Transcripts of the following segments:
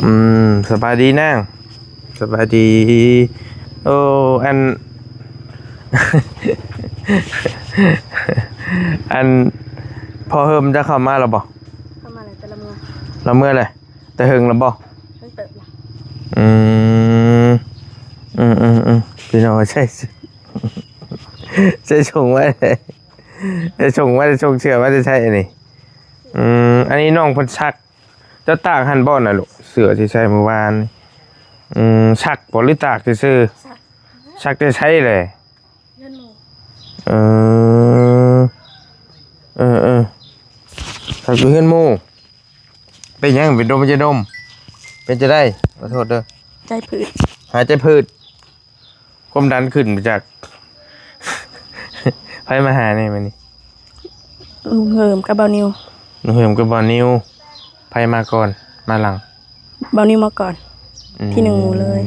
ອືມ ສະບາຍດີນາງ ສະບາຍດີ. ໂອ້ ອັນ ອັນ ພໍ່ເຮີມຈະເຂົ້າມາແລ້ວບໍ່? ເຂົ້າມາແລ້ວ ແຕ່ລະເມືອ ລະເມືອແລ້ວ ແຕ່ເຫິງແລ້ວບໍ່? ເຫິງເຕີບລະ. ອືມ ອືມໆໆ ພີ່ນ້ອງ ໃສ່ ໃສ່ສົ່ງໄວ້ ໃສ່ສົ່ງໄວ້ ສົ່ງເສື້ອໄວ້ໃສ່ອັນນີ້. ອືມ ອັນນີ້ນ້ອງເພິ່ນຊັກ ເຈົ້າຕາກຫັ້ນບໍ່ນະລູກ? ເສື້ອທີ່ໃສ່ມື້ວານນີ້ ອືມ ຊັກບໍ່ ຫຼືຕາກຊື່ໆ? ຊັກ ຊັກແຕ່ໃສແຫຼະ? ເຮືອນໝູ່. ເອີ ເອີໆ ຊັກຢູ່ເຮືອນໝູ່. ເປັນຫຍັງ? ເປັນລົມ ເປັນຈະດົມ ເປັນຈະໄດ້? ຂໍໂທດເດີ ໃຈພືດ ຫາຍໃຈພືດ. ຄວາມດັນຂຶ້ນມາຈາກ ໃຜມາຫາແດ່ມື້ນີ້? ລຸງເຫີມກັບບ່າວນິວ. ລຸງເຫີມກັບບ່າວນິວ. ໃຜມາກ່ອນ ມາຫຼັງ? ບ່າວນິວມາກ່ອນ. ອືມ ທີໜຶ່ງໝູ່ເລີຍ.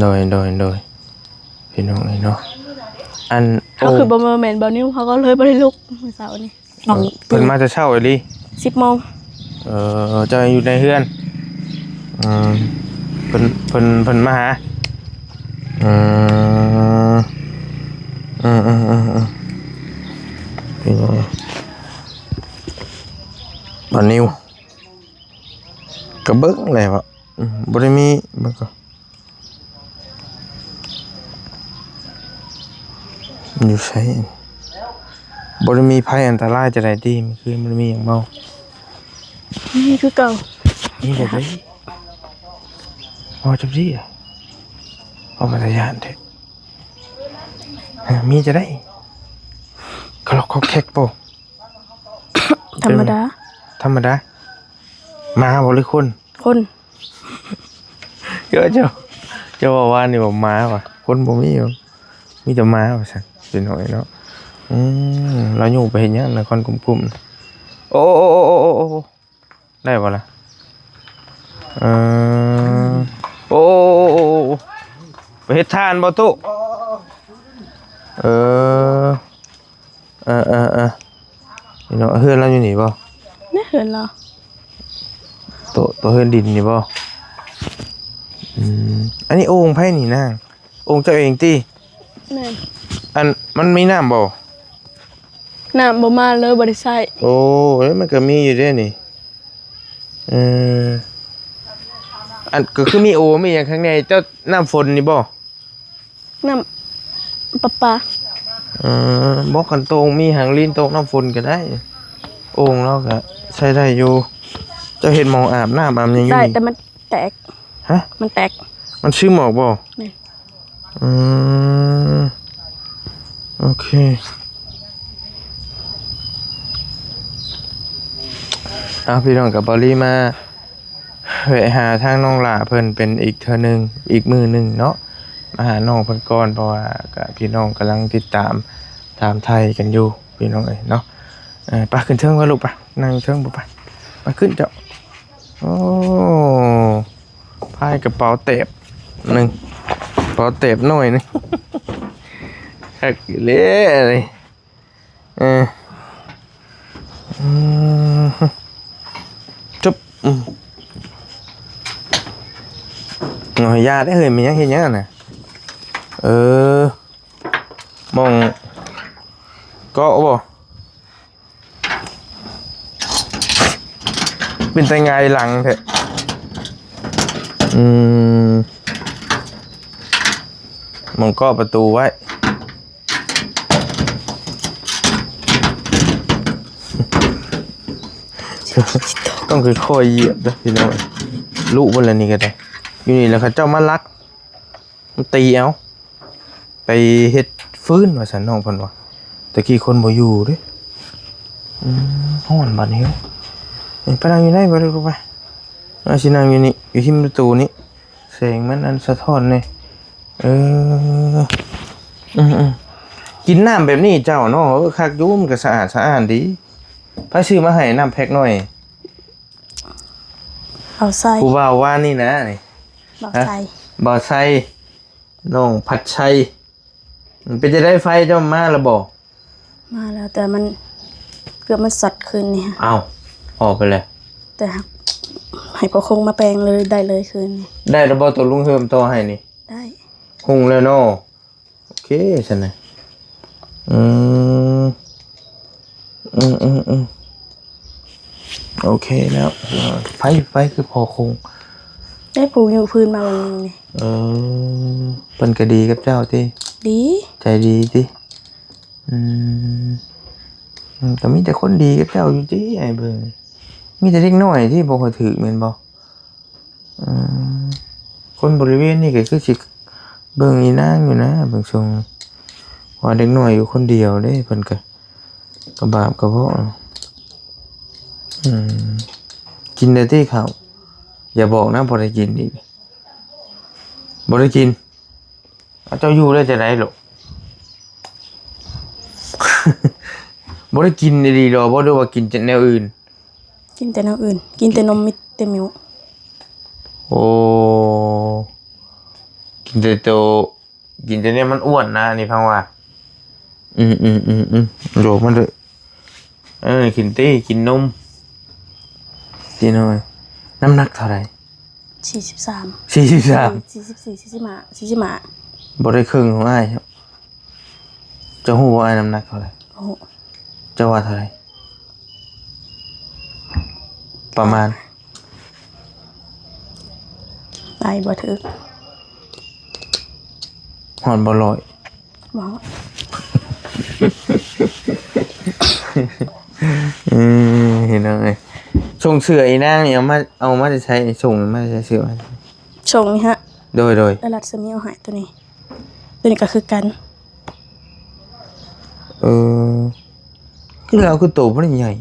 ໂດຍ ໂດຍ ໂດຍ ພີ່ນ້ອງເອີຍເນາະ. ອັນ ເຮົາຄືບໍ່ແມ່ນບ່າວນິວ ເຮົາກໍເລີຍບໍ່ໄດ້ລຸກມື້ເຊົ້ານີ້. ນ້ອງ ເອີ ເພິ່ນມາແຕ່ເຊົ້າອີ່ຫຼີ? ສິບໂມງ. ເອີ ເຈົ້າຢູ່ໃນເຮືອນ? ອືມ ເພິ່ນ ເພິ່ນ ເພິ່ນມາຫາ. ອືມ ອືມໆໆໆ ພີ່ນ້ອງ ບ່າວນິວ ກໍເບິ່ງແຫຼະວ່າ ອືມ ບໍ່ໄດ້ມີ ເບິ່ງກ່ອນ ຢູ່ໃສ? ບໍ່ໄດ້ມີໄພອັນຕະລາຍຈັ່ງໃດຕິ? ມື້ຄືນບໍ່ໄດ້ມີຫຍັງບໍ່? ມີຄືເກົ່າ. ມີແຕ່ໃດ? ເວົ້າຈັ່ງຊີ້ ເອົາມາຕະຢ້ານແທ້. ຮະ ມີຈັ່ງໃດ? ຄະລັອກຄອກແຄກບໍ່? ທຳມະດາ. ທຳມະດາ? ໝາບໍ່ ຫຼືຄົນ? ຄົນ. ເຈົ້າ ເຈົ້າ ເຈົ້າເວົ້າວ່ານີ້ວ່າໝາວ່າ ຄົນບໍ່ມີ ມີແຕ່ໝາວ່າຊັ້ນ ເປັນຫອຍເນາະ. ອືມ ລາວໂຍກໄປເຮັດຫຍັງນະຄອນກຸມກຸມ? ໂອ້ ໂອ້ ໄດ້ບໍ່ລະ? ເອີ ໂອ້ ໄປເຮັດທານບໍ່ຕຸ? ເອີ ເອີໆໆ ນີ້ເນາະ ເຮືອນລາວຢູ່ນີ້ບໍ່? ໃນເຮືອນລາວ ໂຕ ໂຕເຮືອນດິນນີ້ບໍ່? ອືມ ອັນນີ້ໂອ່ງໃຜນີ້ນາງ? ໂອ່ງເຈົ້າເອງຕິ? ແມ່ນ. ອັນ ມັນມີນ້ຳບໍ່? ນ້ຳບໍ່ມາເລີຍ ບໍ່ໄດ້ໃຊ້. ໂອ້ ເອີ ມັນກໍມີຢູ່ເດ້ນີ້. ເອີ ອັນ ກໍຄືມີໂອ່ງມີຫຍັງຂ້າງໃນ ເຈົ້າ ນ້ຳຝົນນີ້ບໍ່? ນ້ຳປະປາ. ເອີ ບໍ່ ຄັນໂຕ່ງມີຫາງລີນໂຕກນ້ຳຝົນກໍໄດ້ ໂອ່ງລາວກໍໃຊ້ໄດ້ຢູ່. ເຈົ້າເຮັດໝ່ອງອາບນ້ຳອາບຫຍັງຢູ່ນີ້? ໄດ້ ແຕ່ມັນແຕກ. ຮະ? ມັນແຕກ. ມັນຊຶມອອກບໍ່? ແມ່ນ. ອືມ ໂອເຄ. ເອົາ ພີ່ນ້ອງ ກັບເບົາລີມາ ແວະຫາທາງນ້ອງຫຼ້າເພິ່ນເປັນອີກເທື່ອໜຶ່ງ ອີກມື້ໜຶ່ງເນາະ ມາຫານ້ອງເພິ່ນກ່ອນ ເພາະວ່າກະ ພີ່ນ້ອງກຳລັງຕິດຕາມຖາມໄຖ່ກັນຢູ່ ພີ່ນ້ອງເອີຍເນາະ. ເອີ ໄປຂຶ້ນເທິງໄປລູກ ໄປ ນັ່ງເທິງ ໄປ ໄປ ໄປຂຶ້ນເຈົ້າ. ໂອ້ ພາຍກະເປົາແຕບໜຶ່ງ ກະເປົາແຕບໜ້ອຍໜຶ່ງ ຄັກອີ່ຫຼີເລີຍ. ເອີ ອືມ ຈຸບ ອືມ ເອົາ ຢ່າເດ້ເຮີ້ຍ ແມ່ນຫຍັງ ເຮັດຫຍັງຫັ້ນນະ? ເອີ ໝ່ອງເກາະບໍ່? ເປັນຕາຫງາຍຫຼັງແທ້. ອືມ ໝ່ອງເກາະປະຕູໄວ້. ຕ້ອງຄ່ອຍໆຢຽບເດີພີ່ນ້ອງ. ລຸເບິດແລ້ວນີ້ກໍໄດ້. ຢູ່ນີ້ແຫຼະເຂົາເຈົ້າມາລັກ ມັນຕີເອົາ ໄປເຮັດຟືນວ່າຊັ້ນ ນ້ອງເພິ່ນວ່າ. ແຕ່ກີ້ຄົນບໍ່ຢູ່ເດ້. ອືມ ຮ້ອນບາດນີ້. ເອີ ໄປນັ່ງຢູ່ໃນ ໄປເລີຍ ໄປ. ເອົາ ຊິນັ່ງຢູ່ນີ້ ຢູ່ຮິມປະຕູນີ້ ແສງມັນອັນສະທ້ອນແດ່. ເອີ ອືມໆ ກິນນ້ຳແບບນີ້ເຈົ້າເນາະ. ເອີ ຄັກຢູ່ ມັນກໍສະອາດສະອ້ານດີ. ໃຜຊື້ມາໃຫ້ນ້ຳແພັກນ້ອຍ? ບ່າວໄຊ. ຜູ້ບ່າວວານນີ້ນະ ນີ້. ບ່າວໄຊ. ບ່າວໄຊ ນ້ອງພັດໄຊ. ເປັນຈັ່ງໃດ ໄຟເຈົ້າມາແລ້ວບໍ່? ມາແລ້ວ ແຕ່ມັນເກືອບມັນຊັອດຄືນນີ້. ອ້າວ ອອກໄປແລ້ວ. ແຕ່ຫາກ ໃຫ້ພໍ່ຄົງມາແປງເລີຍ ໄດ້ເລີຍຄືນນີ້. ໄດ້ແລ້ວບໍ່ ໂຕລຸງເຮີມຕໍ່ໃຫ້ນີ້? ໄດ້. ຮຸ່ງແລ້ວເນາະ. ໂອເຄຊັ້ນນະ. ອືມ ອືມໆໆ ໂອເຄແລ້ວ. ໄປ ໄປ ຄືພໍ່ຄົງ ໄດ້ປູຢູ່ພື້ນມາວັນໜຶ່ງນີ້. ເອີ ເພິ່ນກໍດີກັບເຈົ້າຕິ? ດີ. ໃຈດີຕິ? ອືມ ອືມ ກໍມີແຕ່ຄົນດີກັບເຈົ້າຢູ່ຕິ ອ້າຍເບິ່ງ. ມີແຕ່ເດັກນ້ອຍທີ່ບໍ່ຄ່ອຍຖືກແມ່ນບໍ່? ອືມ ຄົນບໍລິເວນນີ້ກໍຄືຊິເບິ່ງອີນາງຢູ່ນະ ເບິ່ງຊົງ ເພາະວ່າເດັກນ້ອຍຢູ່ຄົນດຽວເດ້ ເພິ່ນກໍ ກໍບາບກໍເບາະ. ອືມ ກິນແດ່ຕິເຂົ້າ? ຢ່າບອກນະ ບໍ່ໄດ້ກິນອີກ. ບໍ່ໄດ້ກິນ? ເຈົ້າຢູ່ໄດ້ຈັ່ງໃດລູກ? ບໍ່ໄດ້ກິນອີ່ຫຼີບໍ ຫຼືວ່າກິນແຕ່ແນວອື່ນ? ກິນແຕ່ແນວອື່ນ ກິນແຕ່ນົມ ມີແຕ່ມິວ. ໂອ້ ກິນແຕ່ໂຕ ກິນແຕ່ແນວມັນອ້ວນນະ ອັນນີ້ພັງວ່າ. ອືມໆໆໆ ໂດ ມັນເດີ ເອີ ກິນຕິ ກິນນົມ ກິນໜ້ອຍ. ນ້ຳໜັກເທົ່າໃດ? ສີ່ສິບສາມ. ສີ່ສິບສາມ? ສີ່ສິບສີ່ ສີ່ສິບຫ້າ ສີ່ສິບຫ້າ. ບໍ່ໄດ້ເຄິ່ງຂອງອ້າຍ. ເຈົ້າຮູ້ບໍ່ ອ້າຍນ້ຳໜັກເທົ່າໃດ? ບໍ່ຮູ້. ເຈົ້າວ່າເທົ່າໃດ? ປະມານ ໄລ່ບໍ່ຖືກ. ຮອດບໍ່ຮ້ອຍ? ບໍ່ຮອດ. ເອີ ພີ່ນ້ອງເອີຍ ສົ່ງເສື້ອອີນາງນີ້ ເອົາມາ ເອົາມາແຕ່ໃສ? ສົ່ງມາແຕ່ໃສເສື້ອ? ສົ່ງນີ້ຮະ. ໂດຍໆ ເອື້ອຍລັດສະໝີເອົາໃຫ້ໂຕນີ້ ໂຕນີ້ກໍຄືກັນ. ເອີ ຄືລາວຄືໂຕບໍ່ໄດ້ໃຫຍ່.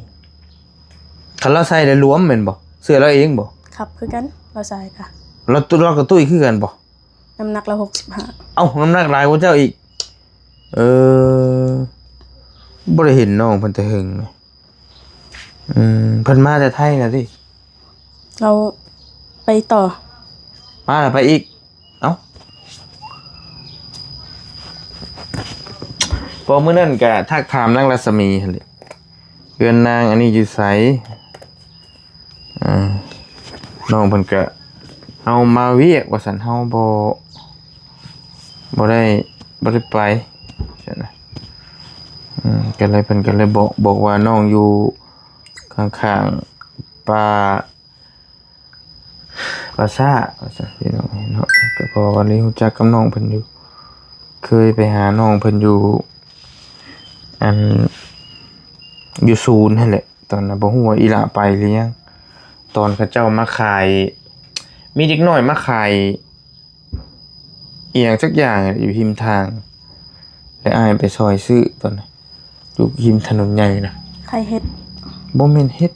ຄັນລາວໃສ່ແລ້ວລວມແມ່ນບໍ່? ເສື້ອລາວເອງບໍ່? ຄັບຄືກັນ ລາວໃສ່ກະ ລາວ ລາວກະຕຸ້ຍຄືກັນບໍ່? ນ້ຳໜັກລາວຫົກສິບຫ້າ. ເອົ້າ ນ້ຳໜັກຫຼາຍກວ່າເຈົ້າອີກ. ເອີ ບໍ່ໄດ້ເຫັນນ້ອງເພິ່ນແຕ່ເຫິງ. ອືມ ເພິ່ນມາແຕ່ໄທນະຕິ? ລາວໄປຕໍ່. ມາແລ້ວໄປອີກ. ເອົ້າ ເພາະມື້ນັ້ນກະທັກຖາມນາງລັດສະໝີຫັ້ນແຫຼະ ເຮືອນນາງອັນນີ້ຢູ່ໃສ? ອ່າ ນ້ອງເພິ່ນກະ ເຮົາມາວຽກວ່າຊັ້ນ ເຮົາບໍ່ ບໍ່ໄດ້ ບໍ່ໄດ້ໄປຊັ້ນນະ. ອືມ ກໍເລີຍ ເພິ່ນກໍເລີຍບອກ ບອກວ່ານ້ອງຢູ່ຂ້າງໆປ່າ ປາສາດວ່າຊັ້ນ ພີ່ນ້ອງເນາະ. ກໍເພາະວ່າໄດ້ຮູ້ຈັກກັບນ້ອງເພິ່ນຢູ່ ເຄີຍໄປຫານ້ອງເພິ່ນຢູ່ ອັນ ຢູ່ສູນຫັ້ນແຫຼະ. ຕອນນັ້ນບໍ່ຮູ້ວ່າອີ່ຫຼ້າໄປຫຼືຍັງ ຕອນເຂົາເຈົ້າມາຂາຍ ມີເດັກນ້ອຍມາຂາຍ ອີ່ຫຍັງຈັກຢ່າງຢູ່ຮິມທາງ ແລ້ວອ້າຍໄປຊ່ອຍຊື້ຕອນນັ້ນ ຢູ່ຮິມຖະໜົນໃຫຍ່ນະ. ຂາຍເຫັດ. ບໍ່ແມ່ນເຫັດ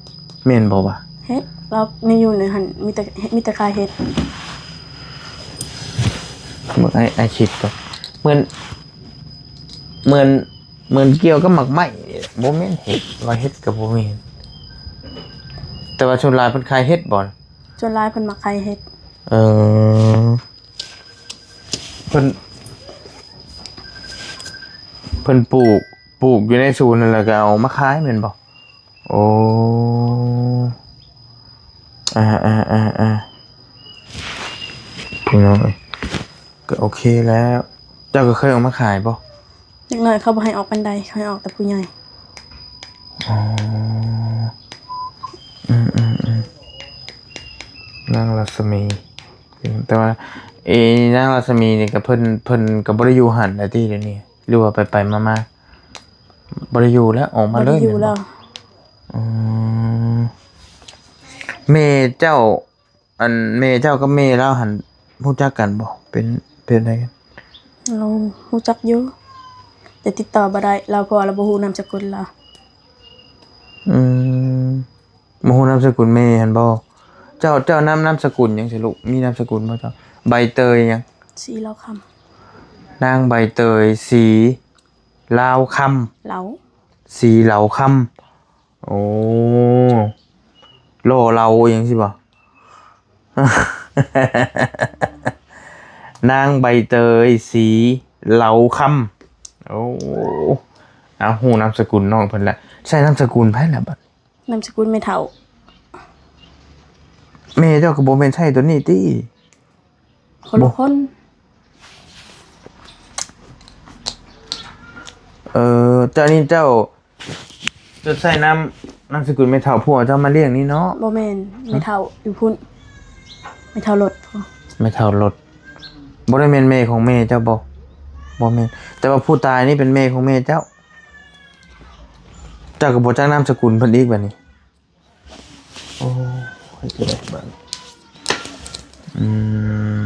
ແມ່ນບໍ່ວະ? ເຫັດ ລາວໃນຢູ່ໃນຫັ້ນ ມີແຕ່ ມີແຕ່ຂາຍເຫັດ. ເບິ່ງອ້າຍ ອ້າຍຄິດກ່ອນ ເໝືອນ ເໝືອນ ເໝືອນກ່ຽວກັບໝາກໄມ້. ບໍ່ແມ່ນເຫັດ ວ່າເຫັດກໍບໍ່ແມ່ນ ແຕ່ວ່າສ່ວນຫຼາຍເພິ່ນຂາຍເຫັດບໍ່? ສ່ວນຫຼາຍເພິ່ນມັກຂາຍເຫັດ. ເອີ ເພິ່ນ ເພິ່ນປູກ ປູກຢູ່ໃນສວນນັ້ນ ແລ້ວກໍເອົາມາຂາຍແມ່ນບໍ່? ໂອ້ ອ່າໆໆໆ ພີ່ນ້ອງເອີຍ ກໍໂອເຄແລ້ວ. ເຈົ້າກໍເຄີຍເອົາມາຂາຍບໍ່? ເດັກນ້ອຍເຂົາບໍ່ໃຫ້ອອກປານໃດ ເຂົາໃຫ້ອອກແຕ່ຜູ້ໃຫຍ່. ອໍ ອືມໆໆ ນາງລັດສະໝີ ແຕ່ວ່າ ເອ ນາງລັດສະໝີນີ້ກໍເພິ່ນ ເພິ່ນກໍບໍ່ໄດ້ຢູ່ຫັ້ນແລ້ວຕິດຽວນີ້ ຫຼືວ່າໄປໆມາໆ? ບໍ່ໄດ້ຢູ່ແລ້ວ ອອກມາເລີຍ. ບໍ່ໄດ້ຢູ່ແລ້ວ. ອືມ ແມ່ເຈົ້າ ອັນແມ່ເຈົ້າກັບແມ່ລາວຫັ້ນຮູ້ຈັກກັນບໍ່? ເປັນ ເປັນໃດກັນ? ເຮົາຮູ້ຈັກຢູ່ ແຕ່ຕິດຕໍ່ບໍ່ໄດ້ລາວ ເພາະວ່າລາວບໍ່ຮູ້ນາມສະກຸນລາວ. ອືມ ບໍ່ຮູ້ນາມສະກຸນແມ່ຫັ້ນບໍ່? ເຈົ້າ ເຈົ້ານາມ ນາມສະກຸນຫຍັງຊະລູກ? ມີນາມສະກຸນບໍ່ເຈົ້າ? ໃບເຕີຍຫຍັງ? ສີລາວຄຳ. ນາງໃບເຕີຍ ສີລາວຄຳ. ເລົາ ສີເລົາຄຳ. ໂອ້ ຫຼໍ່ເລົາອີ່ຫຍັງຊີ້ບໍ່? ນາງໃບເຕີຍ ສີເລົາຄຳ. ໂອ້ ເອົາ ຮູ້ນາມສະກຸນນ້ອງເພິ່ນແລ້ວ. ໃສ່ນາມສະກຸນໃຜລະບັດ? ນາມສະກຸນແມ່ເຖົ້າ. ໄປ ແມ່ເຈົ້າກໍບໍ່ແມ່ນໃຊ້ໂຕນີ້ຕິ? ຄົນລະຄົນ. ເອີ ເຈົ້ານີ້ເຈົ້າ ເຈົ້າໃຊ້ນາມ ນາມສະກຸນແມ່ເຖົ້າຜົວເຈົ້າມາລ້ຽງນີ້ເນາະ? ບໍ່ແມ່ນ ຮະ? ແມ່ເຖົ້າຢູ່ພຸ້ນ ແມ່ເຖົ້າລົດພຸ້ນ. ແມ່ເຖົ້າລົດ ບໍ່ໄດ້ແມ່ນແມ່ຂອງແມ່ເຈົ້າບໍ່? ບໍ່ແມ່ນ ແຕ່ວ່າຜູ້ຕາຍນີ້ເປັນແມ່ຂອງແມ່ເຈົ້າ. ເຈົ້າກໍບໍ່ຈັກນາມສະກຸນເພິ່ນອີກບາດນີ້. ໂອ້ຍ ເຮັດໄດ້ບາດນີ້. ອືມ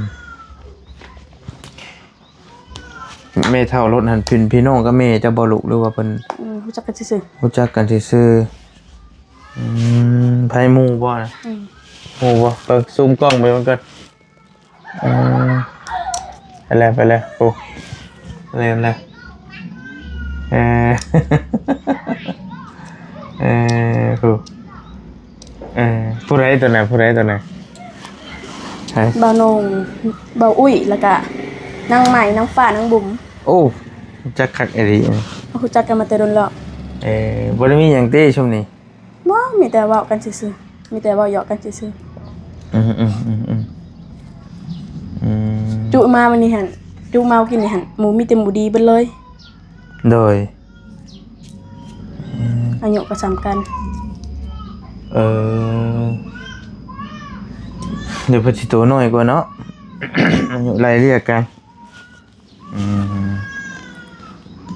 ແມ່ເຖົ້າລົດຫັ້ນເປັນພີ່ນ້ອງກັບແມ່ເຈົ້າບໍ່ລູກ ຫຼືວ່າເພິ່ນ ອືມ ຮູ້ຈັກກັນຊື່ໆ? ຮູ້ຈັກກັນຊື່ໆ. ອືມ ໃຜ ໝູ່ບໍ່ນະ? ອືມ ໝູ່ບໍ່? ເບິ່ງ ຊູມກ້ອງໄປເບິ່ງກ່ອນ. ເອີ ໄປແລ້ວ ໄປແລ້ວ ໂອ້ ແລ່ນແລ້ວ. ເອີ ເອີ ຜູ້ ເອີ ຜູ້ໃດຕົວນັ້ນ? ຜູ້ໃດຕົວນັ້ນ? ໃຜ? ບ່າວໂໜ່ງ ບ່າວອຸ້ຍ ແລ້ວກະນາງໃໝ່ ນາງຟ້າ ນາງບຸ້ມ. ໂອ້ ຮູ້ຈັກຄັກອີ່ຫຼີ. ຮູ້ຈັກກັນມາແຕ່ດົນແລ້ວ. ເອີ ບໍ່ໄດ້ມີຫຍັງຕິຊຸມນີ້? ບໍ່ ມີແຕ່ເວົ້າກັນຊື່ໆ ມີແຕ່ເວົ້າຫຍອກກັນຊື່ໆ. ອືມໆໆໆ ອືມ ຈຸມາມື້ນີ້ຫັ້ນ ຈຸມາກິນນີ້ຫັ້ນ ໝູ່ມີແຕ່ໝູ່ດີເບິດເລີຍ. ໂດຍ ອືມ ອາຍຸກໍສ່ຳກັນ. ເອີ ດຽວເພິ່ນຊິໂຕນ້ອຍກວ່າເນາະ ອາຍຸໄລ່ເລຍກັນ. ອືມ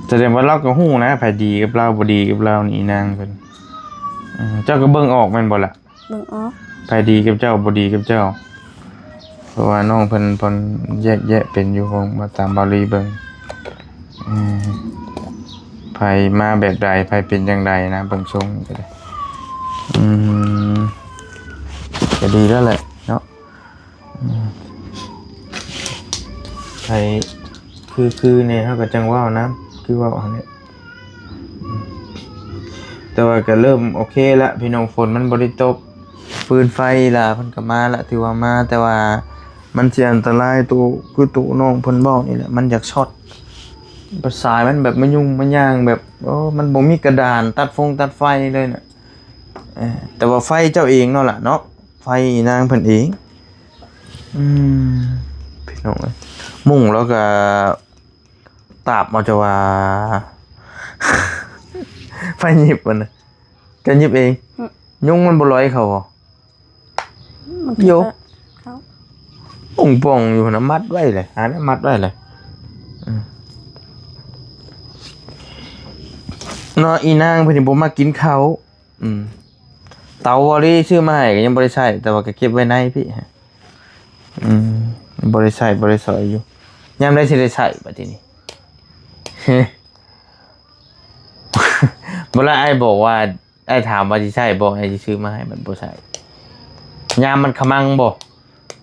ສະແດງວ່າລາວກໍຮູ້ນະ ໃຜດີກັບລາວ ບໍ່ດີກັບລາວນີ້ ອີນາງເພິ່ນ. ອືມ ເຈົ້າກໍເບິ່ງອອກແມ່ນບໍ່ລະ? ເບິ່ງອອກ. ໃຜດີກັບເຈົ້າ ບໍ່ດີກັບເຈົ້າ ເພາະວ່ານ້ອງເພິ່ນ ເພິ່ນແຍກແຍະເປັນຢູ່ ເພາະວ່າຕາມບາລີເບິ່ງ. ອືມ ໃຜມາແບບໃດ ໃຜເປັນຈັ່ງໃດນະ ເບິ່ງຊົງກໍໄດ້. ອືມ ກໍດີແລ້ວແຫຼະເນາະ. ອືມ ໃຜຄືໆແດ່ ເຮົາກໍຈັ່ງເວົ້ານຳ ຄືເວົ້າຫັ້ນແຫຼະ. ແຕ່ວ່າກໍເລີ່ມໂອເຄລະພີ່ນ້ອງ ຝົນມັນບໍ່ໄດ້ຕົກ ຟືນໄຟລະເພິ່ນກໍມາລະ ຖືວ່າມາ ແຕ່ວ່າມັນຊິອັນຕະລາຍໂຕ ຄືໂຕນ້ອງເພິ່ນເວົ້ານີ້ແຫຼະ ມັນຢາກຊັອດ ປະສາຍມັນແບບມາຫຍຸ້ງມາຫຍັງ ແບບ ໂອ້ ມັນບໍ່ມີກະດານຕັດຟົງຕັດໄຟເລີຍນະ. ເອີ ແຕ່ວ່າໄຟເຈົ້າເອງເນາະລະເນາະ ໄຟອີນາງເພິ່ນເອງ. ອືມ ພີ່ນ້ອງເອີຍ ມຸ້ງລາວກະຕາບເອົາ ຈະວ່າໄຟຫຍິບມັນນະ ເຈົ້າຫຍິບເອງ. ອືມ ຍຸງມັນບໍ່ລອຍເຂົ້າບໍ່? ມັນໂຍກ ເຂົ້າ ປ່ອງໆຢູ່ຫັ້ນນະ ມັດໄວ້ເລີຍ ຫາແນວມັດໄວ້ເລີຍ. ອືມ ເນາະ ອີນາງເພິ່ນນີ້ບໍ່ມັກກິນເຂົ້າ. ອືມ ເຕົາບໍລິຊື້ມາໃຫ້ກໍຍັງບໍ່ໄດ້ໃຊ້ ແຕ່ວ່າກໍເກັບໄວ້ໃນພີ້. ອືມ ບໍ່ໄດ້ໃຊ້ ບໍ່ໄດ້ສອຍຢູ່ ຍາມໃດຊິໄດ້ໃຊ້ບັດທີນີ້? ບໍ່ລະ ອ້າຍບອກວ່າ ອ້າຍຖາມວ່າຊິໃຊ້ບໍ່ ອ້າຍຊິຊື້ມາໃຫ້ ມັນບໍ່ໃຊ້. ຍາມມັນຂະມັງບໍ່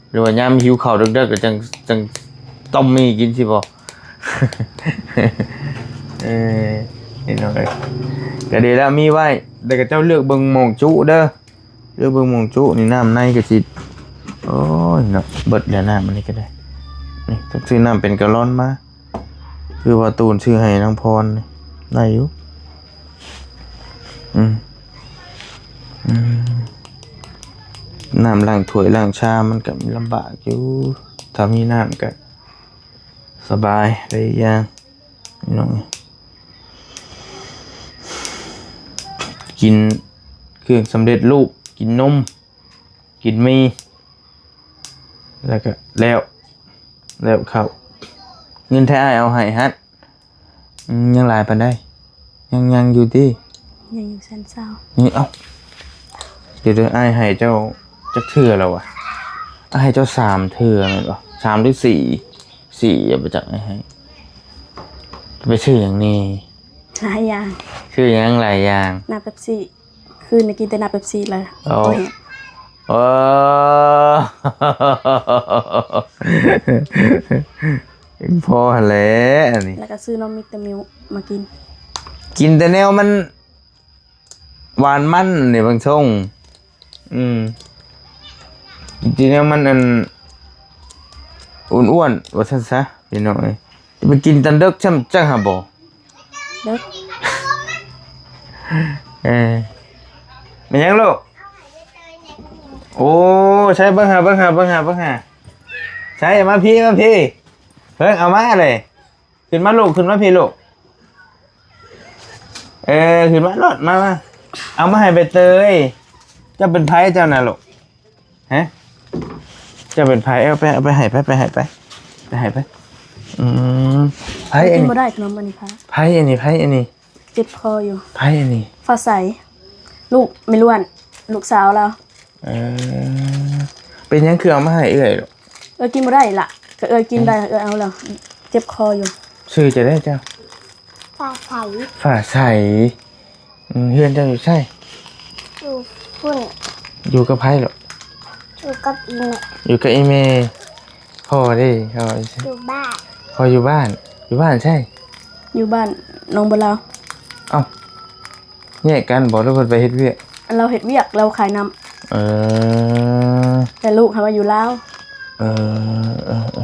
ຫຼືວ່າຍາມຫິວເຂົ້າເດິກໆ ກໍຈັ່ງ ຈັ່ງຕົ້ມໝີ່ກິນຊິບໍ່? ເອີ ເຫັນເນາະ ກໍດີແລ້ວ ມີໄວ້ ແຕ່ກໍເຈົ້າເລືອກເບິ່ງໝ່ອງຈຸເດີ ເລືອກເບິ່ງໝ່ອງຈຸນີ້ ນ້ຳໃນກໍຊິ ໂອ້ຍເນາະ ເບິດແລ້ວນ້ຳອັນນີ້ກໍໄດ້. ນີ້ ຕ້ອງຊື້ນ້ຳເປັນກາລອນມາ ຄືວ່າຕູນຊື້ໃຫ້ນາງພອນນີ້ ໄດ້ຢູ່. ອືມ ອືມ ນ້ຳລ້າງຖ້ວຍລ້າງຊາມ ມັນກໍລຳບາກຢູ່ ຖ້າມີນ້ຳກໍສະບາຍໄດ້ອີກຢ່າງ ພີ່ນ້ອງ. ກິນເຄື່ອງສຳເລັດຮູບ ກິນນົມ ກິນໝີ່ ແລ້ວກໍແລ້ວ ແລ້ວເຂົ້າ. ເງິນທີ່ອ້າຍເອົາໃຫ້ຫັ້ນ ອືມ ຍັງຫຼາຍປານໃດ? ຍັງ ຍັງຢູ່ຕິ? ຍັງຢູ່ແສນຊາວ. ນີ້ ເອົ້າ ດຽວໆ ອ້າຍໃຫ້ເຈົ້າຈັກເທື່ອແລ້ວວະ? ອ້າຍໃຫ້ເຈົ້າສາມເທື່ອແມ່ນບໍ່? ສາມຫຼືສີ່? ສີ່ ບໍ່ຈັກ ອ້າຍໃຫ້. ໄປຊື້ຫຍັງແດ່? ຫຼາຍຢ່າງ. ຊື້ຫຍັງຫຼາຍຢ່າງ? ນ້ຳເປັບຊີ. ຄືນນີ້ກິນແຕ່ນ້ຳເປັບຊີແລ້ວ. ໂອ້ ໂອ້ ພໍຫັ້ນແຫຼະອັນນີ້. ແລ້ວກໍຊື້ນົມມິດເຕີມິວມາກິນ. ກິນແຕ່ແນວມັນຫວານມັນນີ້ບາງຊ່ວງ. ອືມ ກິນແນວມັນອັນ ອ້ວນໆ ວ່າຊັ້ນຊະ ພີ່ນ້ອງເອີຍ. ຈະໄປກິນຕອນເດິກຊ້ຳຈັກຫາບໍ່? ເດິກ. ເອີ ແມ່ນຫຍັງລູກ? ໂອ້ ໃຊ້ ເບິ່ງຫາ ເບິ່ງຫາ ເບິ່ງຫາ ເບິ່ງຫາ ໃຊ້ ມາພີ້ ມາພີ້ ເບິ່ງ ເອົາມາເລີຍ ຂຶ້ນມາລູກ ຂຶ້ນມາພີ້ລູກ ເອີ ຂຶ້ນມາໂລດ ມາ ມາ ເອົາມາໃຫ້ໃບເຕີຍ ເຈົ້າເປັນໃຜເຈົ້ານະລູກ? ຮະ ເຈົ້າເປັນໃຜ? ເອົາໄປ ເອົາໄປໃຫ້ໄປ ໄປໃຫ້ໄປ ໄປໃຫ້ໄປ ອືມ ໃຜອັນນີ້? ກິນບໍ່ໄດ້ຂະໜົມອັນນີ້ ໃຜອັນນີ້? ໃຜອັນນີ້? ເຈັບຄໍຢູ່ ໃຜອັນນີ້? ຟ້າໃສ ລູກແມ່ລ້ວນ ລູກສາວລາວ ເອີ ເປັນຫຍັງຄືເອົາມາໃຫ້ເອື້ອຍ? ເອື້ອຍກິນບໍ່ໄດ້ລະ ກໍເອື້ອຍກິນໄດ້ ເອື້ອຍເອົາແລ້ວ ເຈັບຄໍຢູ່ ຊື່ຈັ່ງໃດເຈົ້າ? ຟ້າໃສ ຟ້າໃສ ອືມ ເຮືອນເຈົ້າຢູ່ໃສ? ຢູ່ພຸ້ນ ຢູ່ກັບໃຜລະ? ຢູ່ກັບອີ່ແມ່ ຢູ່ກັບອີ່ແມ່ ພໍ່ເດ? ພໍ່ຢູ່ໃສ? ຢູ່ບ້ານ ພໍ່ຢູ່ບ້ານ ຢູ່ບ້ານໃສ? ຢູ່ບ້ານໜອງບົວລາວ ເອົ້າ ແຍກກັນບໍ່ ຫຼືເພິ່ນໄປເຮັດວຽກ? ລາວເຮັດວຽກ ລາວຂາຍນ້ຳ ເອີ ແຕ່ລູກຫັ້ນວ່າຢູ່ລາວ ເອີ ເອີ ເອີ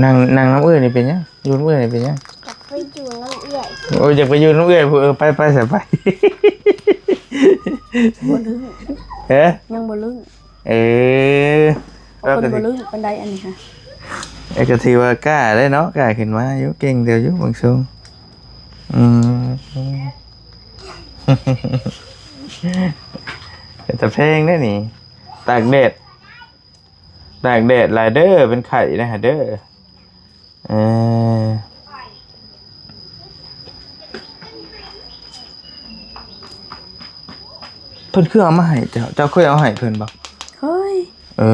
ນັ່ງ ນັ່ງນຳເອື້ອຍນີ້ເປັນຫຍັງ? ຢູ່ນຳເອື້ອຍນີ້ເປັນຫຍັງ? ຢາກໄປຢູ່ນຳເອື້ອຍ ໂອ້ຍ ຢາກໄປຢູ່ນຳເອື້ອຍ ເອີ ໄປ ໄປ ໄປ ບໍ່ລຶ້ງ ຮະ ຍັງບໍ່ລຶ້ງ ເອີ ເພິ່ນບໍ່ລຶ້ງປານໃດອັນນີ້ຫະ ເອີ ກໍຖືວ່າກ້າໄດ໋ເນາະ ກ້າຂຶ້ນມາຢູ່ ເກັ່ງເຕີບຢູ່ບາງຊ່ວງ ອືມ ເປັນຕາແພງເດ້ນີ້ ຕາກແດດ ຕາກແດດຫຼາຍເດີ ເປັນໄຂ້ນະເດີ ເອີ ເພິ່ນຄືເອົາມາໃຫ້ເຈົ້າ? ເຈົ້າເຄີຍເອົາໃຫ້ເພິ່ນບໍ່? ເຄີຍ ເອີ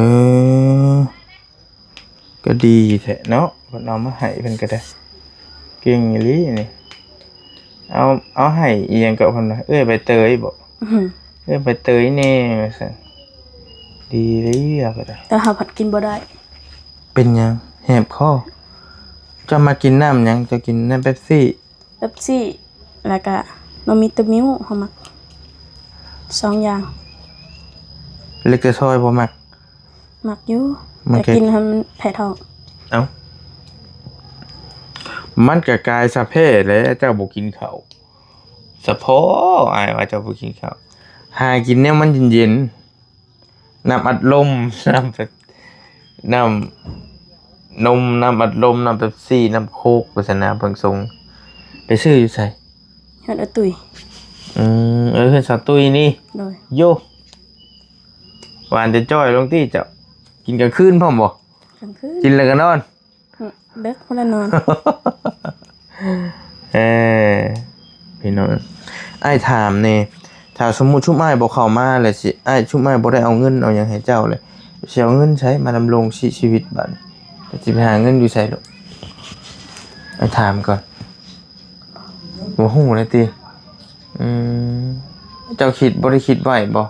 ກໍດີແທ້ເນາະ ເພິ່ນເອົາມາໃຫ້ເພິ່ນກໍໄດ້ ເກັ່ງອີ່ຫຼີນີ້ ເອົາ ເອົາໃຫ້ອີ່ຫຍັງເກາະ ເພິ່ນວ່າ ເອື້ອຍໃບເຕີຍບໍ? ອືຮຶ ເອື້ອຍໃບເຕີຍແດ່ວ່າຊັ້ນ ດີເລີຍກໍໄດ້ ແຕ່ເຮົາພັດກິນບໍ່ໄດ້ ເປັນຫຍັງ? ແຫບຄໍ ເຈົ້າມັກກິນນ້ຳຫຍັງ? ເຈົ້າກິນນ້ຳເປັບຊີ? ເປັບຊີ ແລ້ວກະນ້ຳວິຕາມິວ ເຮົາມັກສອງຢ່າງ ແລ້ວກະຊອຍບໍ່ມັກ? ມັກຢູ່ ມັນ ແຕ່ ແຄ່ ກິນໃຫ້ມັນແພ້ທ້ອງ ເອົ້າ ມັນກະກາຍສະແພ້ແຫຼະ ເຈົ້າບໍ່ກິນເຂົ້າ ສະເພາະອ້າຍວ່າເຈົ້າບໍ່ກິນເຂົ້າ ຫາກິນແນວມັນເຢັນໆ ນ້ຳອັດລົມ ນ້ຳ ນ້ຳນົມ ນ້ຳອັດລົມ ນ້ຳເປັບຊີ ນ້ຳໂຄກ ໂຄສະນາເບິ່ງຊົງ ໄປຊື້ຢູ່ໃສ? ເຮືອນອາຕຸ້ຍ ອືມ ເອີ ເຮືອນສາວຕຸ້ຍນີ້ ໂດຍ ໂຢ ຫວານຈະຈ່ອຍລົງຕິເຈົ້າ ກິນກາງຄືນພ້ອມບໍ່? ກາງຄືນ ກິນແລ້ວກໍນອນ ອືມ ເດິກພຸ້ນລະນອນ ເອີ ພີ່ນ້ອງ ອ້າຍຖາມແດ່ ຖ້າສົມມຸດຊຸມອ້າຍບໍ່ເຂົ້າມາແລ້ວຊິ ອ້າຍ ຊຸມອ້າຍບໍ່ໄດ້ເອົາເງິນເອົາຫຍັງໃຫ້ເຈົ້າແລ້ວ ຊິເອົາເງິນໃສມາດຳລົງຊີ ຊີວິດບາດນີ້ ແລ້ວຊິໄປຫາເງິນຢູ່ໃສລູກ? ອ້າຍຖາມກ່ອນ ບໍ່ຮູ້ແລ້ວຕິ ອືມ ເຈົ້າຄິດ ບໍ່ໄດ້ຄິດໄວ້ບໍ່?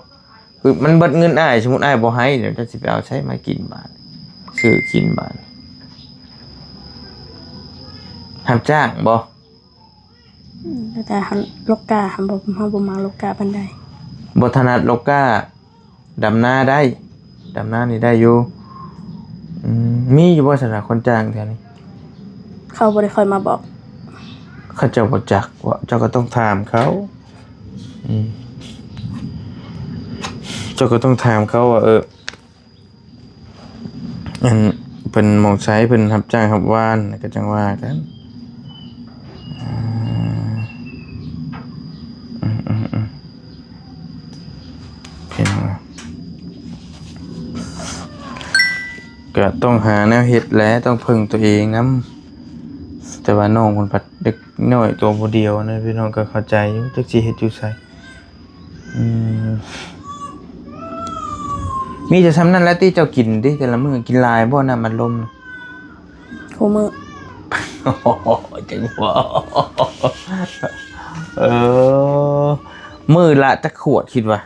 ຄືມັນເບິດເງິນອ້າຍ ສົມມຸດອ້າຍບໍ່ໃຫ້ແລ້ວ ເຈົ້າຊິໄປເອົາໃສມາກິນບາດ ຊື້ກິນບາດ ຮັບຈ້າງບໍ່? ອືມ ແຕ່ເຮົາລົກກ້າ ເຮົາບໍ່ ເຮົາບໍ່ມັກລົກກ້າປານໃດ ບໍ່ຖະໜັດລົກກ້າ ດຳນາໄດ້ ດຳນານີ້ໄດ້ຢູ່ ອືມ ມີຢູ່ບໍ່ຊັ້ນນະ ຄົນຈ້າງແຖວນີ້? ເຂົາບໍ່ໄດ້ຄ່ອຍມາບອກ ເຂົາເຈົ້າບໍ່ຈັກເວົ້າ ເຈົ້າກໍຕ້ອງຖາມເຂົາ ອືມ ເຈົ້າກໍຕ້ອງຖາມເຂົາວ່າ ເອີ ອັນ ເພິ່ນໝ່ອງໃສ ເພິ່ນຮັບຈ້າງຮັບວານ ແລ້ວກໍຈັ່ງວ່າກັນ ອືມ ອືມ ອືມ ອືມ ພີ່ນ້ອງ ກໍຕ້ອງຫາແນວເຮັດແຫຼະ ຕ້ອງເພິ່ງຕົວເອງນຳ ແຕ່ວ່ານ້ອງເພິ່ນພັດເດັກນ້ອຍຕົວຜູ້ດຽວນະ ພີ່ນ້ອງກໍເຂົ້າໃຈຢູ່ ຈັກຊິເຮັດຢູ່ໃສ ອືມ ມີແຕ່ຊ່ຳນັ້ນແຫຼະຕິ ເຈົ້າກິນຕິ ແຕ່ລະມື້ກິນຫຼາຍບໍ່ ນ້ຳອັດລົມ? ຄູ່ມື້ ຈັ່ງວ່າ ເອີ ມື້ລະຈັກຂວດ ຄິດວ່າ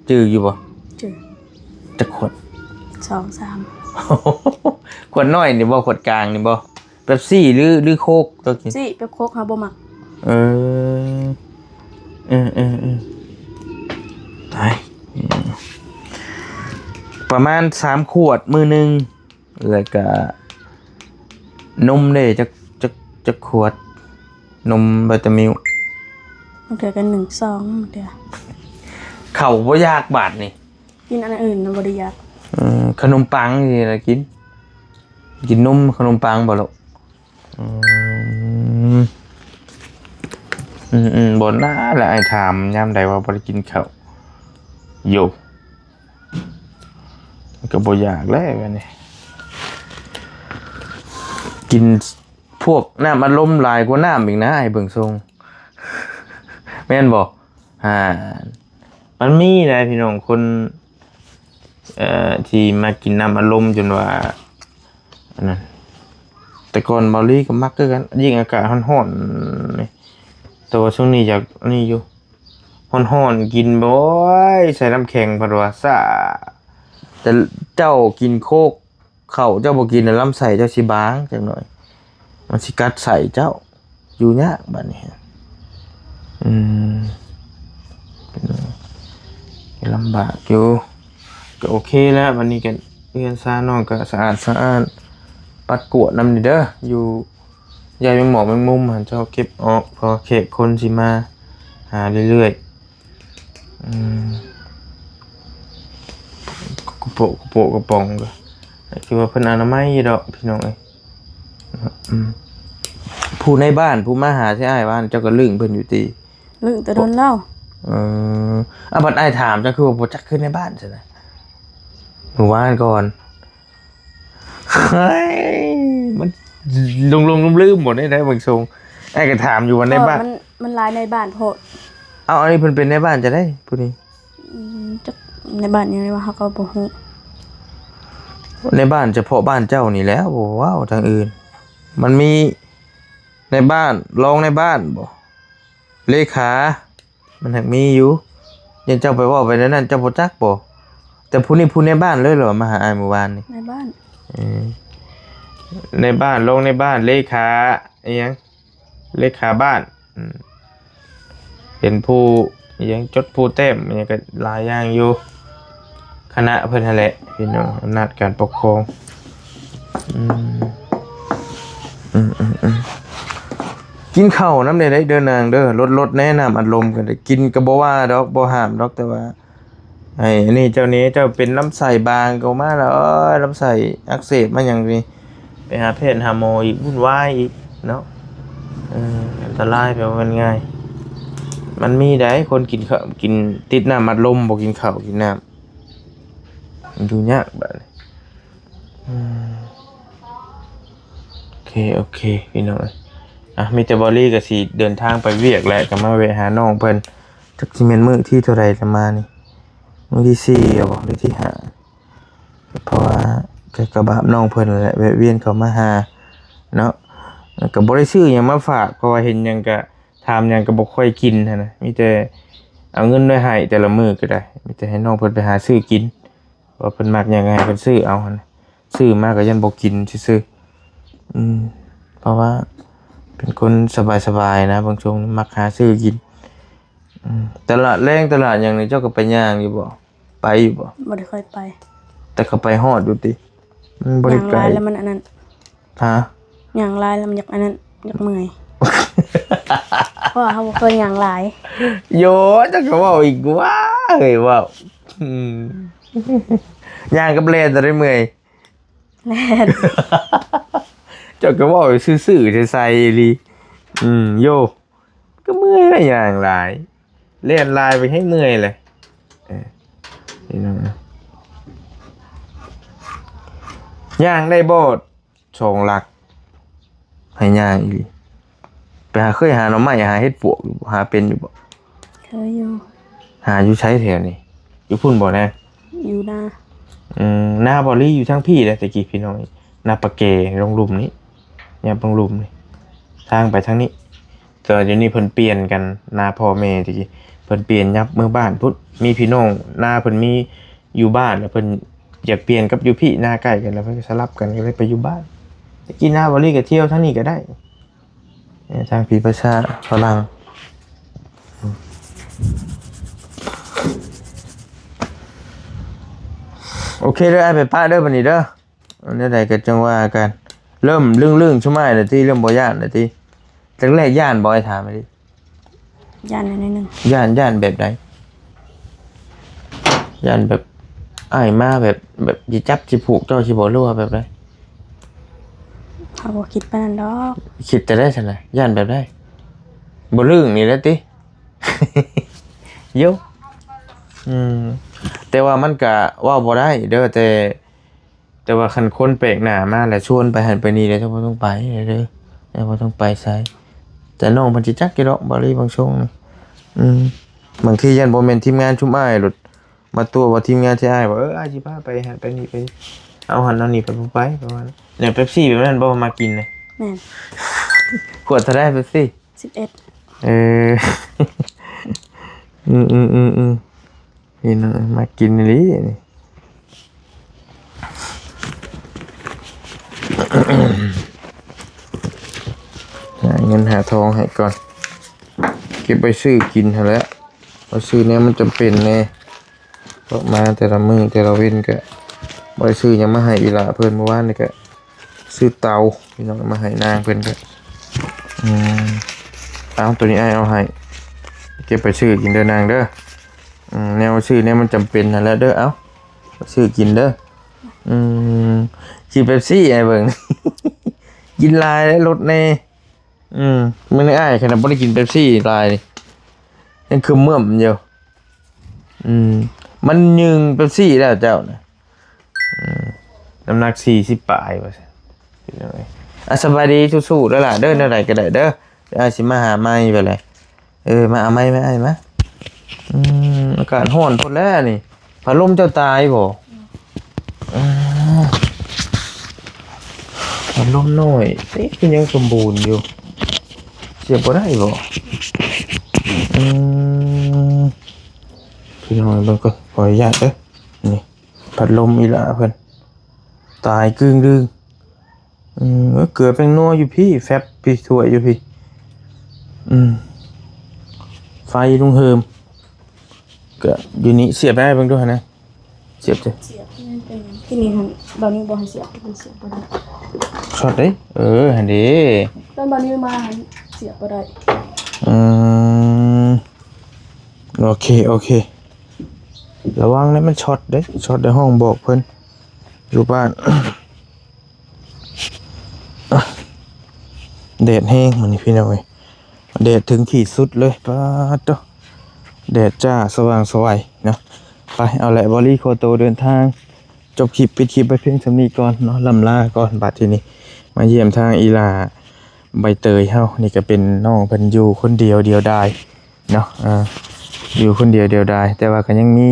ຈື່ຢູ່ບໍ່? ຈື່ ຈັກຂວດ? ສອງສາມ ຂວດນ້ອຍນີ້ບໍ່? ຂວດກາງນີ້ບໍ່? ເປັບຊີ ຫຼື ຫຼືໂຄກ ເປັບຊີ ເປັບໂຄກເຮົາບໍ່ມັກ ເອີ ເອີ ເອີ ເອີ ຕາຍ ປະມານສາມຂວດມື້ໜຶ່ງ ແລ້ວກະນົມເດ້ ຈັກ ຈັກ ຈັກຂວດ ນົມໄວຕາມິວ ບາງເທື່ອກໍໜຶ່ງຊອງ ບາງເທື່ອ ເຂົ້າບໍ່ຢາກບາດນີ້ ກິນອັນອື່ນນະບໍ່ໄດ້ຢາກ. ເອີ ຂະໜົມປັງນີ້ລະກິນ ກິນນົມ ຂະໜົມປັງບໍ່ລູກ? ອືມ ອືມໆ ບໍ່ນາລະ ອ້າຍຖາມຍາມໃດວ່າບໍ່ໄດ້ກິນເຂົ້າໂຢ ມັນກໍບໍ່ຢາກແລ້ວບາດນີ້ ກິນພວກນ້ຳອັດລົມຫຼາຍກວ່ານ້ຳອີກນະ ອ້າຍເບິ່ງຊົງ ແມ່ນບໍ່? ອ່າ ມັນມີໄດ໋ພີ່ນ້ອງ ຄົນ ເອີ ທີ່ມາກິນນ້ຳອັດລົມຈົນວ່າ ອັນນັ້ນ ແຕ່ກ່ອນເບົາຫຼີກໍມັກຄືກັນ ຍິ່ງອາກາດຮ້ອນໆນີ້ ແຕ່ວ່າຊ່ວງນີ້ຢາກອັນນີ້ຢູ່ ຮ້ອນໆ ກິນ ໂອ້ຍ ໃສ່ນ້ຳແຂງ ເພິ່ນວ່າຊາ ແຕ່ເຈົ້າກິນໂຄກ ເຂົ້າເຈົ້າບໍ່ກິນ ລຳໄສ້ເຈົ້າຊິບາງຈັກໜ້ອຍ ມັນຊິກັດໄສ້ເຈົ້າ ຢູ່ຍາກບາດນີ້ ອືມ ເປັນ ລຳບາກຢູ່ ກໍໂອເຄແລ້ວ ບາດນີ້ກໍເຮືອນຊານນ້ອງກໍສະອາດສະອ້ານ ປັດກວາດນຳນີ້ເດີ ຢູ່ ຢາແມງໝອກແມງມຸມຫັ້ນເຈົ້າເກັບອອກ ເພາະວ່າແຂກຄົນຊິມາຫາເລື້ອຍໆ ອືມ ກະໂປະ ກະໂປະກະປ໋ອງກໍ ຄືວ່າເພິ່ນອະນາໄມຢູ່ດອກພີ່ນ້ອງເອີຍ ອືມ ຜູ້ໃນບ້ານ ຜູ້ມາຫາທີ່ອ້າຍວ່າ ເຈົ້າກໍລຶ້ງເພິ່ນຢູ່ຕິ? ລຶ້ງແຕ່ດົນແລ້ວ. ເອີ ອາ ບັດອ້າຍຖາມເຈົ້າຄືວ່າບໍ່ຈັກຄືໃນບ້ານຊັ້ນນະ? ມື້ວານກ່ອນ ເຮີ້ຍ ມັນຫຼົງໆລືມໆບໍ່ໄດ້ໄດ໋ບາງຊົງ ອ້າຍກໍຖາມຢູ່ວ່າໃນບ້ານ ມັນ ມັນຫຼາຍໃນບ້ານໂພດ. ເອົາ ອັນນີ້ເພິ່ນເປັນໃນບ້ານຈັ່ງໃດຜູ້ນີ້? ອືມ ຈັກໃນບ້ານຫຍັງວະ ເຮົາກໍບໍ່ຮູ້ ໃນບ້ານສະເພາະບ້ານເຈົ້ານີ້ແຫຼະ ບໍ່ເວົ້າທາງອື່ນ ມັນມີໃນບ້ານ ລອງໃນບ້ານບໍ ເລຂາ ມັນຫາກມີຢູ່ ຢ້ານເຈົ້າໄປເວົ້າໄປແນວນັ້ນ ເຈົ້າບໍ່ຈັກບໍ? ແຕ່ຜູ້ນີ້ຜູ້ໃນບ້ານເລີຍເຫຼືວ່າມາຫາອ້າຍມື້ວານນີ້? ໃນບ້ານ ເອີ ໃນບ້ານ ລອງໃນບ້ານ ເລຂາອີ່ຫຍັງ ເລຂາບ້ານ ອືມ ເປັນຜູ້ອີ່ຫຍັງ ຈົດຜູ້ແຕ້ມອີ່ຫຍັງ ກໍຫຼາຍຢ່າງຢູ່ ຄະນະເພິ່ນຫັ້ນແຫຼະພີ່ນ້ອງ ອຳນາດການປົກຄອງ ອືມ ອືມໆໆ ກິນເຂົ້ານຳແດ່ເດີນາງເດີ ລົດໆແນ່ ນ້ຳອັດລົມກໍໄດ້ ກິນກໍບໍ່ວ່າດອກ ບໍ່ຫ້າມດອກ ແຕ່ວ່າ ໃຫ້ອັນນີ້ເຈົ້ານີ້ ເຈົ້າເປັນລຳໄສ້ບາງກໍມາແລ້ວ ເອີຍ ລຳໄສ້ອັກເສບມາຫຍັງນີ້ ໄປຫາແພດຫາໝໍອີກ ວຸ່ນວາຍອີກເນາະ ເອີ ອັນຕະລາຍ ແບບວ່າມັນງ່າຍ ມັນມີໃດ໋ ຄົນກິນເຂົ້າ ກິນຕິດນ້ຳອັດລົມ ບໍ່ກິນເຂົ້າກິນນ້ຳ ມັນຢູ່ຍາກບາດນີ້ ອືມ ໂອເຄ ໂອເຄ ພີ່ນ້ອງເອີຍ ອ່ະ ມີແຕ່ບອລລີກໍຊິເດີນທາງໄປວຽກແຫຼະ ກໍມາແວະຫານ້ອງເພິ່ນ ຈັກຊິແມ່ນມື້ທີເທົ່າໃດລະມານີ້ ມື້ທີສີ່ແລ້ວບໍ ຫຼືທີຫ້າ ເພາະວ່າກໍ ກໍບາບນ້ອງເພິ່ນແຫຼະ ແວະວຽນເຂົ້າມາຫາເນາະ ກໍບໍ່ໄດ້ຊື້ຫຍັງມາຝາກ ເພາະວ່າເຫັນຫຍັງກໍ ຖາມຫຍັງກໍບໍ່ຄ່ອຍກິນຫັ້ນນະ ມີແຕ່ເອົາເງິນໄວ້ໃຫ້ແຕ່ລະມື້ກໍໄດ້ ມີແຕ່ໃຫ້ນ້ອງເພິ່ນໄປຫາຊື້ກິນ ວ່າເພິ່ນມັກຫຍັງກໍໃຫ້ເພິ່ນຊື້ເອົາຫັ້ນ ຊື້ມາກໍຢ້ານບໍ່ກິນຊື່ໆ ອືມ ເພາະວ່າເປັນຄົນສະບາຍໆນະ ບາງຊ່ວງມັກຫາຊື້ກິນ ອືມ ຕະຫຼາດແລງຕະຫຼາດຫຍັງນີ້ ເຈົ້າກໍໄປຍ່າງຢູ່ບໍ່? ໄປຢູ່ບໍ່? ບໍ່ໄດ້ຄ່ອຍໄປ ແຕ່ກໍໄປຮອດຢູ່ຕິ? ມັນບໍ່ໄດ້ໄກ ຍ່າງຫຼາຍແລ້ວມັນອັນນັ້ນ ຮະ? ຍ່າງຫຼາຍແລ້ວມັນຢາກອັນນັ້ນ ຢາກເມື່ອຍ ເພາະວ່າເຮົາບໍ່ເຄີຍຍ່າງຫຼາຍ. ໂຢ ເຈົ້າກໍເວົ້າອີກວ່າ ເອີຍ ເວົ້າ ອືມ ຍ່າງກັບແລ່ນຕົວໃດເມື່ອຍ? ແລ່ນ ເຈົ້າກໍເວົ້າຊື່ໆ ໃສໆອີ່ຫຼີ ອືມ ໂຢ ກໍເມື່ອຍແຫຼະ ຍ່າງຫຼາຍ ແລ່ນຫຼາຍໄປໃຫ້ເມື່ອຍແຫຼະ ເອີ ພີ່ນ້ອງ ຍ່າງໄດ້ບໍ່ ສອງຫຼັກ ໃຫ້ຍ່າງອີ່ຫຼີ ໄປຫາ ເຄີຍຫາໜໍ່ໄມ້ ຫາເຫັດປວກຢູ່ບໍ່? ຫາເປັນຢູ່ບໍ່? ເຄີຍຢູ່ ຫາຢູ່ໃສແຖວນີ້? ຢູ່ພຸ້ນບໍ່ນາ? ຢູ່ນາ ອືມ ນາບໍ່ລີຢູ່ທາງພີ້ແຫຼະ ແຕ່ກີ້ພີ່ນ້ອງ ນາປາແກລົງລຸ່ມນີ້ ຫຍັບລົງລຸ່ມນີ້ ທາງໄປທາງນີ້ ແຕ່ວ່າດຽວນີ້ເພິ່ນປ່ຽນກັນ ນາພໍ່ແມ່ ແຕ່ກີ້ເພິ່ນປ່ຽນຫຍັບເມືອບ້ານພຸ້ນ ມີພີ່ນ້ອງ ນາເພິ່ນມີຢູ່ບ້ານ ແລ້ວເພິ່ນຢາກປ່ຽນກັບຢູ່ພີ້ ນາໃກ້ກັນ ແລ້ວເພິ່ນກໍສະຫຼັບກັນ ກໍເລີຍໄປຢູ່ບ້ານ ແຕ່ກີ້ນາບໍ່ລີກໍທ່ຽວທາງນີ້ກໍໄດ້. ເອີ ທາງຜີປະຊາຝຣັ່ງ ໂອເຄເດີ ອ້າຍໄປປະເດີ ບັດນີ້ເດີ ແນວໃດກໍຈັ່ງວ່າກັນ ເລີ່ມລຶ້ງໆຊຸມອ້າຍແລ້ວຕິ ເລີ່ມບໍ່ຢ້ານແລ້ວຕິ ແລກໆຢ້ານບໍ່ ອ້າຍຖາມແລ້ວຕິ ຢ້ານໜ້ອຍໜຶ່ງ ຢ້ານ ຢ້ານແບບໃດ? ຢ້ານແບບ ອ້າຍມາແບບ ແບບຊິຈັບຊິຜູກເຈົ້າຊິບໍ່ ຫຼືວ່າແບບໃດ? ເຮົາບໍ່ຄິດປານນັ້ນດອກ. ຄິດແຕ່ໃດຊັ້ນນະ? ຢ້ານແບບໃດ? ບໍ່ລຶ້ງນີ້ແຫຼະຕິ? ໂຢ ອືມ ແຕ່ວ່າມັນກະເວົ້າບໍ່ໄດ້ເດີ ແຕ່ ແຕ່ວ່າຄັນຄົນແປກໜ້າມາແລ້ວຊວນໄປຫັ້ນໄປນີ້ແລ້ວ ເຈົ້າບໍ່ຕ້ອງໄປເດີ ເຈົ້າບໍ່ຕ້ອງໄປໃສ. ແຕ່ນ້ອງເພິ່ນຊິຈັກຢູ່ດອກ ບ່າວລີບາງຊ່ວງນີ້ ອືມ ບາງທີຢ້ານບໍ່ແມ່ນທີມງານຊຸມອ້າຍໂລດ ມາຕົວະວ່າທີມງານທີ່ອ້າຍວ່າ ເອີ ອ້າຍຊິພາໄປຫັ້ນໄປນີ້ ໄປເອົາຫັ້ນເອົານີ້ ໄປບໍ່ໄປ ປະມານນັ້ນ. ແນວເປັບຊີແບບນັ້ນບໍ່ມັກກິນນະ? ແມ່ນ. ຂວດເທົ່າໃດເປັບຊີ? ສິບເອັດ. ເອີ ອືມໆໆໆ ນີ້ນະ ມັກກິນອີ່ຫຼີນີ້. ຫາເງິນຫາທອງໃຫ້ກ່ອນ ເກັບໄວ້ຊື້ກິນຫັ້ນແຫຼະ ໄວ້ຊື້ແນວມັນຈຳເປັນແດ່ ເພາະມາແຕ່ລະມື້ແຕ່ລະເວັນກະບໍ່ໄດ້ຊື້ຫຍັງມາໃຫ້ອີ່ຫຼ້າເພິ່ນ. ມື້ວານນີ້ກະຊື້ເຕົາ ພີ່ນ້ອງ ມາໃຫ້ນາງເພິ່ນກະ ອືມ ເອົາ ໂຕນີ້ອ້າຍເອົາໃຫ້ ເກັບໄປຊື້ກິນເດີນາງເດີ. ອືມ ແນວຊື້ແນວມັນຈຳເປັນຫັ້ນແຫຼະເດີ ເອົາ ຊື້ກິນເດີ. ອືມ ຊື້ເປັບຊີໃຫ້ເບິ່ງ ກິນຫຼາຍແລ້ວລົດແດ່. ອືມ ມື້ນີ້ອ້າຍຂະໜາດບໍ່ໄດ້ກິນເປັບຊີຫຼາຍນີ້ ຍັງຄືເໝື່ອມຢູ່. ອືມ ມັນຍຶ່ງເປັບຊີແລ້ວເຈົ້ານະ. ອືມ ນ້ຳໜັກສີ່ສິບປາຍວ່າຊັ້ນ. ອ່ະ ສະບາຍດີ ສູ້ໆເດີຫຼ້າເດີ ແນວໃດກໍໄດ້ເດີ ດຽວອ້າຍຊິມາຫາໃໝ່ໄປແຫຼະ. ເອີ ມາເອົາໄມ້ມາ ອ້າຍມາ. ອືມ ອາກາດຮ້ອນໂພດແລ້ວນີ້ ພັດລົມເຈົ້າຕາຍບໍ່? ອືມ ພັດລົມນ້ອຍ ເອີ ຄືຍັງສົມບູນຢູ່ ສຽບບໍ່ໄດ້ບໍ່? ອືມ ພີ່ນ້ອງເບິ່ງກ່ອນ ຂໍອະນຸຍາດເດີ ນີ້ ພັດລົມອີ່ຫຼ້າເພິ່ນ ຕາຍກຶ່ງດຶງ. ອືມ ເອີ ເກືອແປ້ງນົວຢູ່ພີ້ ແຟັບພີ້ ຖ້ວຍຢູ່ພີ້. ອືມ ໄຟລຸງເຮີມ ກະຢູ່ນີ້ ສຽບໄດ້ເບິ່ງດູຫັ້ນນະ ສຽບເດີ ສຽບ ທີ່ນີ້ຫັ້ນ ບ່າວນິວບໍ່ໃຫ້ສຽບ ມັນສຽບບໍ່ໄດ້ ຊັອດເດ້. ເອີ ຫັ້ນເດ້ ຕອນບ່າວນິວມາຫັ້ນສຽບບໍ່ໄດ້. ອືມ ໂອເຄ ໂອເຄ ລະວັງເດີ ມັນຊັອດເດ້ ຊັອດເດີ ຮ້ອງບອກເພິ່ນຢູ່ບ້ານ. ແດດແຮງມື້ນີ້ພີ່ນ້ອງເອີຍ ແດດເຖິງຂີດສຸດເລີຍ ປາດໂທ້ ແດດຈ້າສະຫວ່າງສະໄຫວເນາະ. ໄປ ເອົາແຫຼະ ບ່າວລີຂໍໂຕເດີນທາງ ຈົບຄລິບ ປິດຄລິບໄວ້ພຽງສ່ຳນີ້ກ່ອນເນາະ ລ່ຳລາກ່ອນ. ບາດທີນີ້ ມາຢ້ຽມທາງອີ່ຫຼ້າໃບເຕີຍເຮົາ ນີ້ກະເປັນນ້ອງເພິ່ນຢູ່ຄົນດຽວ ດຽວດາຍເນາະ ເອີ ຢູ່ຄົນດຽວ ດຽວດາຍ ແຕ່ວ່າກະຍັງມີ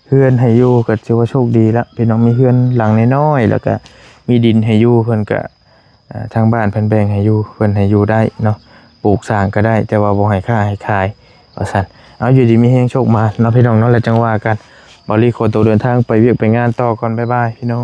ເຮືອນໃຫ້ຢູ່ກໍຖືວ່າໂຊກດີລະ ພີ່ນ້ອງ ມີເຮືອນຫຼັງນ້ອຍໆ ແລ້ວກະມີດິນໃຫ້ຢູ່ ເພິ່ນກະ ເອີ ທາງບ້ານເພິ່ນແບ່ງໃຫ້ຢູ່ ເພິ່ນໃຫ້ຢູ່ໄດ້ເນາະ ປູກສ້າງກໍໄດ້ ແຕ່ວ່າບໍ່ໃຫ້ຄ້າໃຫ້ຂາຍວ່າຊັ້ນ. ເອົາ ຢູ່ດີມີແຮງ ໂຊກໝານເນາະ ພີ່ນ້ອງເນາະ ແລ້ວຈັ່ງວ່າກັນ. ບ່າວລີຂໍໂຕເດີນທາງໄປວຽກໄປງານຕໍ່ກ່ອນ ບາຍບາຍ ພີ່ນ້ອງ.